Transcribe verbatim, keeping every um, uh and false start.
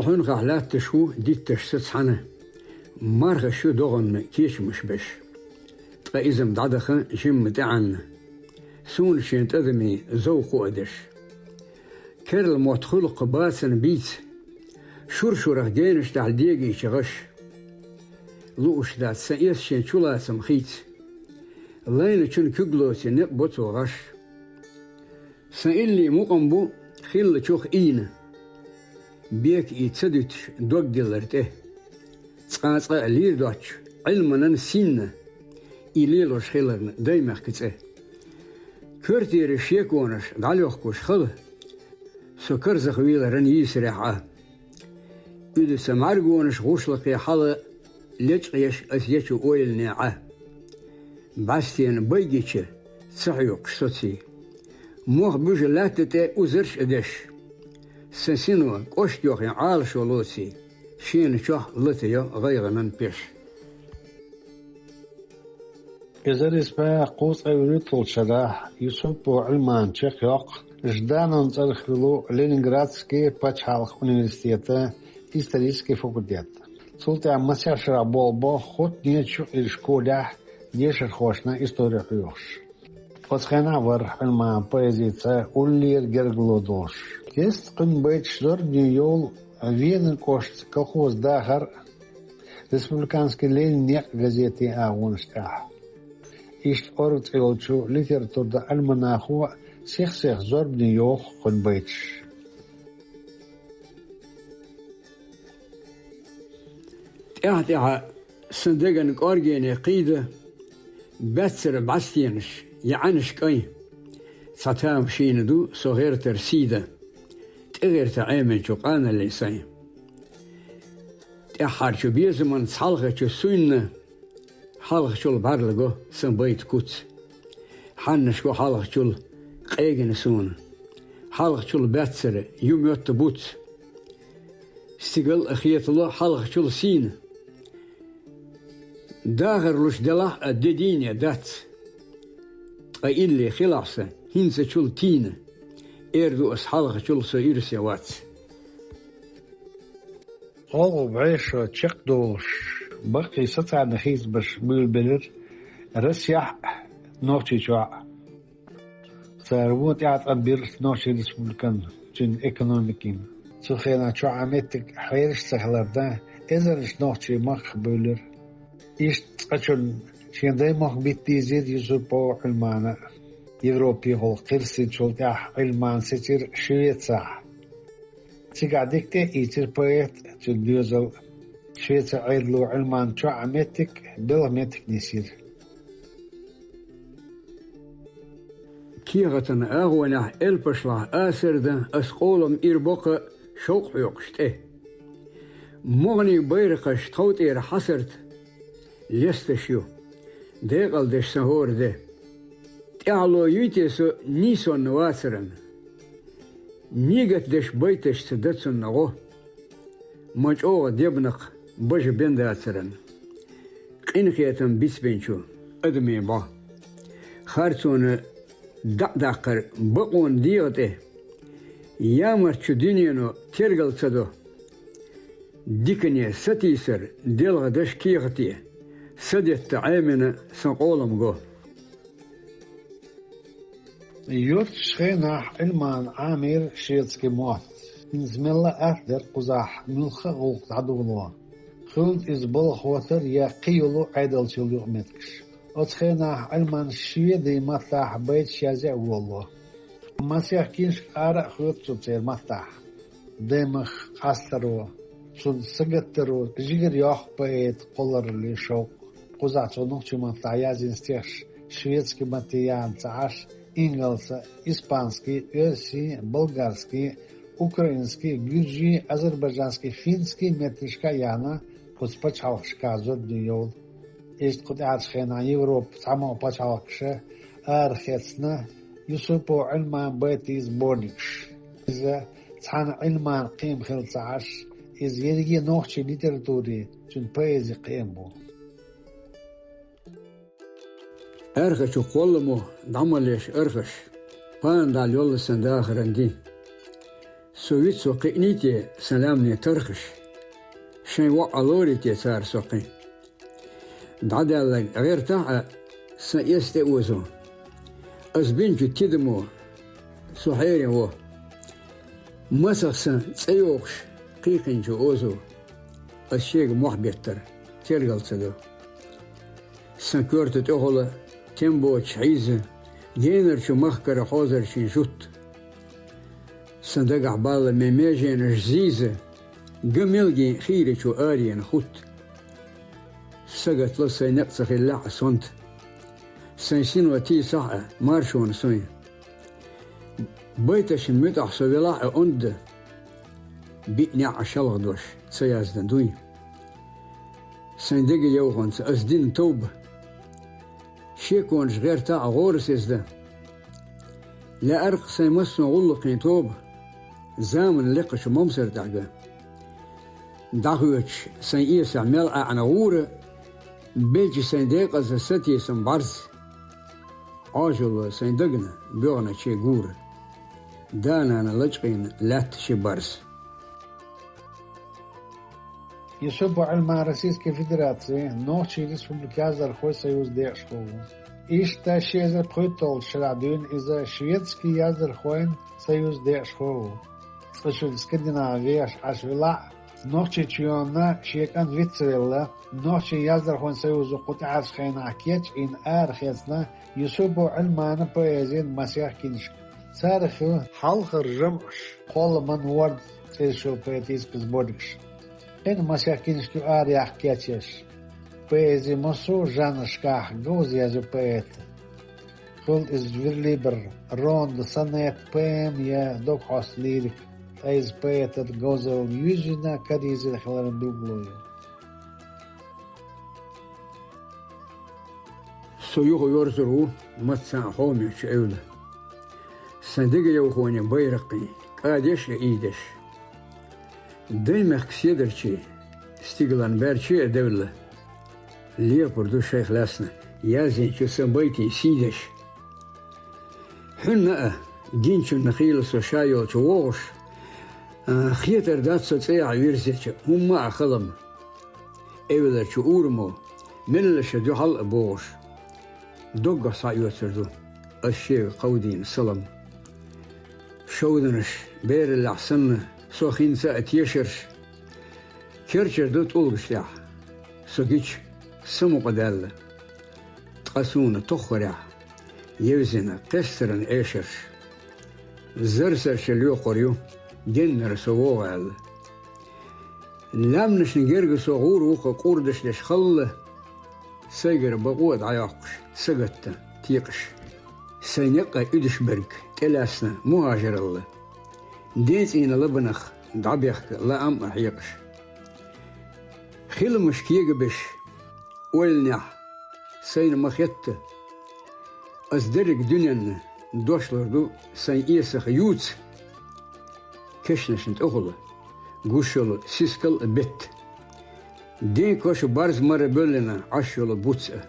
Хьуьнхахь латташ ву дитташ са цхьана, мархаш ю догӀанна кечамаш беш. Ткъа иза-м дӀадаха жимма тӀаьхьанна, суна шен тӀадаме зовкхо а деш. Керла мотт хуьлу-кх бацана бийца, шура-шурах генаш тӀехь дегийча гӀаш. Лууш дац сан эс шен чулацам хийца, лайначун куьг лоций некъ бо цо гӀаш. Сан илли мукъам бу хиллачух ийна, бека и ца дуьтуш дог диллар тӀе. Цкъа-цкъа а лийр доцчу Ӏилманан синна, и лелош хиларна даймехка цӀе. Коьртера шеконаш дӀалохкуш хала, со карзахвийларан йийсарехь Ӏа. Уьдуца мӀаьргонаш гӀушлакхе хьала лечкъеш ас ечу ойлане Ӏа. БӀаьстенан байгича ца хьоькхуш соций, мох буьжа лаьтта тӀе узарш а деш, сан сино кӀошт йохийна Ӏалашо лоций, шена чохь лата йо гӀайгӀанан пеш. Эзар исс бӀе кхузткъе вуьрхӀитталгӀачу шарахь Юсупов Ӏилман чекхйоккху Жданон цӀарах йолу Ленинградский пачхьалкхан университетан исторический факультет. Цул тӀаьхьа масех шарахь болх бо Хотнечу юкъерчу школехь дешархошна истори хьоьхуш. Оцу хенахь вара Ӏилманан поэзица уллера гергарло долуш. Кеста кхуьнан байташ зорбане йолу Венан кӀоштан колхозан дахар а, «Республиканский Ленин» некъ газетийн агӀонаш тӀехь. Иштта «Орга» цӀе йолчу литературан альманахо сих-сиха зорбане йоху кхуьнан байташ. ТӀаьхьа-тӀаьхьа сан деган кӀоргене кхийда баьццара бӀаьстенаш, яӀанаш кӀайн. Цхьа тамашийна ду со гӀертар сий дан, тӀегӀерта Ӏеминчу къаналлин сайн. ТӀаьххьарчу безаман цхьалхачу суйнна хьалхачул бӀаьрла го сан байта куц. Хьаннаш го хьалхачул къегина суна, хьалхачул баьццара ю моьтту буц. Стигал а хетало хьалхачул сийна. Дахар луш делахь а де дийне дац. Ткъа илли хилахь сан хӀинцачул тийна, эр ду ас хьалхачул со ирсе вац. ГӀалгӀа бӀешо чекхдолуш, баккхий социальни хийцамаш буьйлабелира Россехь а, Нохчийчохь а. Цара вон тӀаьхьа тӀам бира Нохчийн республикан, цуьнан экономикин. Цу хенахь чохь а меттиг хьераш а ца хиларна, эзарнаш нохчий махках буьйлира. Иштта цкъачунна шен даймохк битта дийзира Юсупов Ӏилмана. Европехула кхерстинчул тӀаьхьа Ӏилман сецира Швецехь. Цигахь дика тӀе а ийцира поэт а, цуьнан доьзал а. Швецин Ӏедало Ӏилманан чохь а меттиг, белхан меттиг нисйира. Кехатан агӀонехь элпашлахь асар дан ас къолам ира боккха шовкъ хьоькхуш тӀе. МогӀанийн байракхаш тхов тӀера хьасарта лесташ ю, декъалдеш сан хӀора де. ТӀаьхьало юй те со нийсонна вацаран? Нигат деш байташца дан цунна гӀо, ма чӀогӀа дебнакх бажа бен дацаран. Къинхетам бицбинчу адамийн бӀо, харцонан даӀдаккхар бакъонан дегӀа тӀе, ямарчу дуьнено тергал ца до. Дикане сатийсар делгӀадаш кехате, садетта Ӏемина сан къолам го. Йоццачу хенахь Ӏилмана Ӏамийра шведский мотт. ХӀинца мелла а атта дара кхузахь муьлхха а гӀуллакх дӀадоло. Хуьлда иза балхахо тара я кхин йолу Ӏедалчул юкъаметтигаш. Оцу хенахь Ӏилман шведийн маттахь байташ язъян а волало. Масех киншка ара а хоьтту цо церан маттахь. Даймахкан къастаро, цунна сагатдаро жигара йоккху поэтан кхоллараллин шовкъ. Кхузахь цо нохчийн маттахь язйина стихаш шведский матте яьхна ца Ӏаш, ингалсан, испанский, оьрсийн, болгарский, украинский, гуьржийн, азербайджанский, финский меттигашка а яьхна, кхуза пачхьалкхашкахь зорбане йолу. Иштта кху тӀаьхьарчу хенахь Европан цхьамогӀа пачхьалкхаша арахецна Юсупов Ӏилманан байтийн сборникаш. Иза цхьана Ӏилманан кхиам хилла ца Ӏаш, иза ерриге нохчийн литературин, цуьнан поэзин кхиам бу. Архачу кхолламо дӀа ма леш архаш, пана дӀа лелла сан дахаран ди. Со вицо кхиънийте сан лаьмнийн тархаш, шайн воӀ а лорийте цара со кхин. ДӀадаьлларг гӀертахь а, сан эс тӀе озо. Ас бинчу тидамо со хьерин во. Масах сан цӀе йоккхуш кхийкхинчу озо, ас шега мохь беттара тергал ца до. Сан коьрта тӀехула тем боцуш хьийза, генарчу махкара хьозарчин жутт. Сан дагахь балла мел меженаш зийза, ган мелгийн хийрачу арена хутт. Сагатла сайн некъ ца хиллехь а сонта. Сайн сино тийсахь а маршонан суй. Байташна муьтӀахь со велахь а онда, биъ неӀ а шалха дош ца яздан дуй. Сайн дега йовханца ас дина товба, шеконаш гӀертахь а гӀора сеза дан. Лаьара-кх сайн массо а гӀуллакхийн тоба, заманан лекхачу момсар тӀехь ган. ДӀахоьцуш сайн эсахь мел ӀаьӀна гӀура, белча сайн декъаза сатийсам бӀарз. Ӏожалло сайн дагна боьгӀначе гура. Да-нана лачкъийна лаьтта ши барз. Юсупов Ӏилман, Российская Федерация, Нохчийн Республикин яздархойн союзан декъашхо ву. Иштта ши эзар пхийтталгӀачу шарахь дуьйна иза шведский яздархойн союзан декъашхо ву. Цкъачунна Скандинаве вехаш Ӏаш велахь а, Нохчийчоьнна шен кӀант виц ца велла, Нохчийн яздархойн союзо кху тӀаьхьарчу хенахь кечйина арахецна Юсупов Ӏилманан поэзин масех киншка. Царах хилла «Хьалхара жамӀаш», «Кхолламан ворда» цӀераш йолу поэтийн списбордигаш. Кхин а масех киншка ю арахьакха кечъеш. Поэзин массо а жанрашкахь говза язйо поэта. Хуьлу иза виралибарх, ронда, сонет, поэма я дог хьоста лирика, ткъа иза поэтан говзалла юьззина, карийзина хиларан билгало ю. Со юха йорзур ву массарна а хьоме чу эвла. Сан дега йовхонан байракхийн кӀадеш а ийдеш. Даймехкан седарчий, стигалан баьрчий а девлла, лепар ду шайх лаьцна язйинчу сан байтийн сий деш. Хьуьнна а, гиначунна хийла со ша йолчу вогӀуш, а, хетар дац со цӀехьа вирзича хӀумма а халам. Эвларчу урамо меллаша дуьхьал а богӀуш, доггах схьаоьцур ду ас шега кховдийна салам. Шовданаш бераллехь санна, со хӀинца а тешарш, керчар ду тӀулгаш тӀехь со гича самукъадаьлла. Ткъа суна тоххарехь евзина кхестаран эшарш. Зарсарша лоькхур ю геннара со вогӀу аьлла. Лаьмнашна герга со гӀур ву-кха къурдаш деш халла, сайгара бакъо а дӀайоккхуш, сагатдан текъаш. Сайн некъа уьдуш берг тӀелаьцна мухӀажаралла, ден цӀийнан лабанах дӀабехка лаам а хьекъаш. Хиламаш кегабеш ойланехь сайна ма хетта, ас дерриг дуьненна дошлур ду сайн эсах юца. Кешнашна тӀехула гуш йолу сискал а бетта, ден коша барз мара боьллина Ӏаш йолу буц а.